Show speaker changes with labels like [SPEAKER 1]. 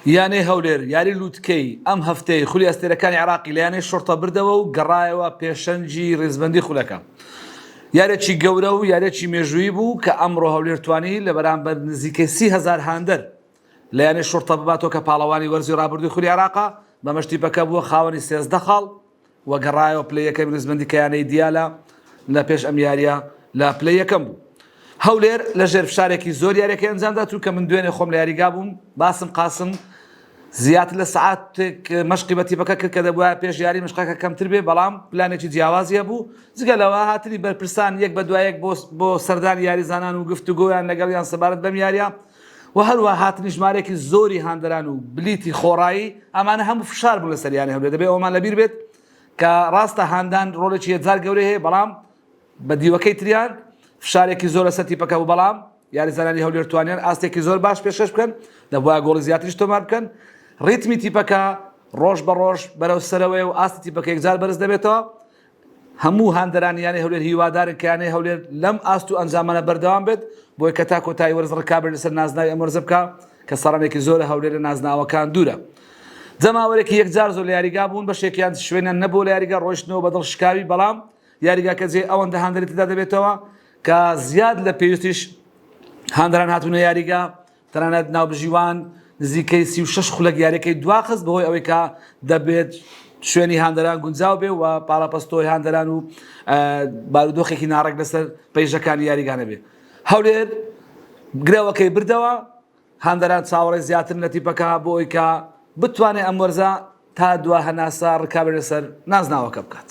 [SPEAKER 1] یانەی هەولێر یاری لووتکەی ئەم هەفتەی خولی ئەستێرەکانی عێراقی لە یانەی شوڕتە بردەوە و گەڕایەوە پێشەنگی ریزبەندی خولەکە. یاریەکی گەورە و یاریەکی مێژوویی بوو کە ئەمڕۆ هەولێر توانی لە بەرامبەر نزیکەی 30 هەزار هاندەر لە یانەی شوڕتە بباتەوە کە پاڵەوانی وەرزی رابردووی خولی عێراقە، بەمەش تیپەکە بووە خاوەنی 13 خاڵ و گەڕایەوە پلەی یەکەمی ریزبەندی کە یانەی دیالە لە پێش ئەم یارییە لە پلەی یەکەم بوو. هەولێر لە ژێر فشارێکی زۆر یاریەکەی ئەنجامدا چونکە من دوێنێ خۆم لە یاریگا بووم باسم قاسم زیاتر لە سەعاتێک مەشقی بە تیپەکە کرد کە دەبوایە پێش یاری مەشقەکە کەمتر بێ بەڵام پلانێکی جیاوازی هەبوو جگە لەوە هاتنی بەرپرسان یەک بە دوای یەک بۆ سەردانی یاریزانان و گفتوگۆیان لەگەڵیان سەبارەت بەم یاریە و هەروەها هاتنی ژمارەیەکی زۆری هاندەران و بلیتی خۆڕایی، ئەمانە هەموو فشار بوون لەسەر یانەی هەولێر، دەبێت ئەوەمان لەبیر بێت کە ڕاستە هاندان ڕۆڵێکی یەکجار گەورەی هەیە، بەڵام بە دیوەکەی تریان فشارێکی زۆر لەسەر تیپەکە بوو، بەڵام یاریزانانی هەولێر توانیان ئاستێکی زۆر باش پێشکەش بکەن، دەبوایە گۆڵی زیاتریش تۆمار بکەن، ڕیتمی تیپەکە ڕۆژ بە ڕۆژ بەرەو سەرەوەیە و ئاستی تیپەکە یەکجار بەرز دەبێتەوە. هەموو هاندەرانی یانەی هەولێر هیوادارن کە یانەی هەولێر لەم ئاست و ئەنجامانە بەردەوام بێت بۆی کە تا کۆتایی وەرز ڕکابەری لەسەر نازناوی ئەم وەرزە بکا کە ساڵانێکی زۆرە هەولێر لە نازناوەکان دوورە. جەماوەرێکی یەکجار زۆر لە یاریگا بوون بەشێکیان شوێنیان نەبوو لە یاریگا ڕۆیشتنەوە بە دڵ شکاوی بەڵام یاریگاکە جێی ئەوەندە هاندەری تێدا دەبێتەوە کە زیاد لە پێویستیش هاندەران هاتوونە یاریگا تەنانەت ناوبژیوان نزیکەی 36 خولەک یاریەکەی دواخست بەهۆی ئەوەی کە دەبێت شوێنی هاندەران گونجاو بێ و پاڵەپەستۆی هاندەران و بارودۆخێکی ناڕێک لەسەر پەیژەکانی یاریگانە بێ. هەولێر گرەوەکەی بردەوە، هاندەران چاوەڕێی زیاترن لە تیپەکە بۆ ئەوەی کە بتوانێت ئەم وەرزە تا دوا هەناسە ڕکابەری لەسەر نازناوەکە بکات.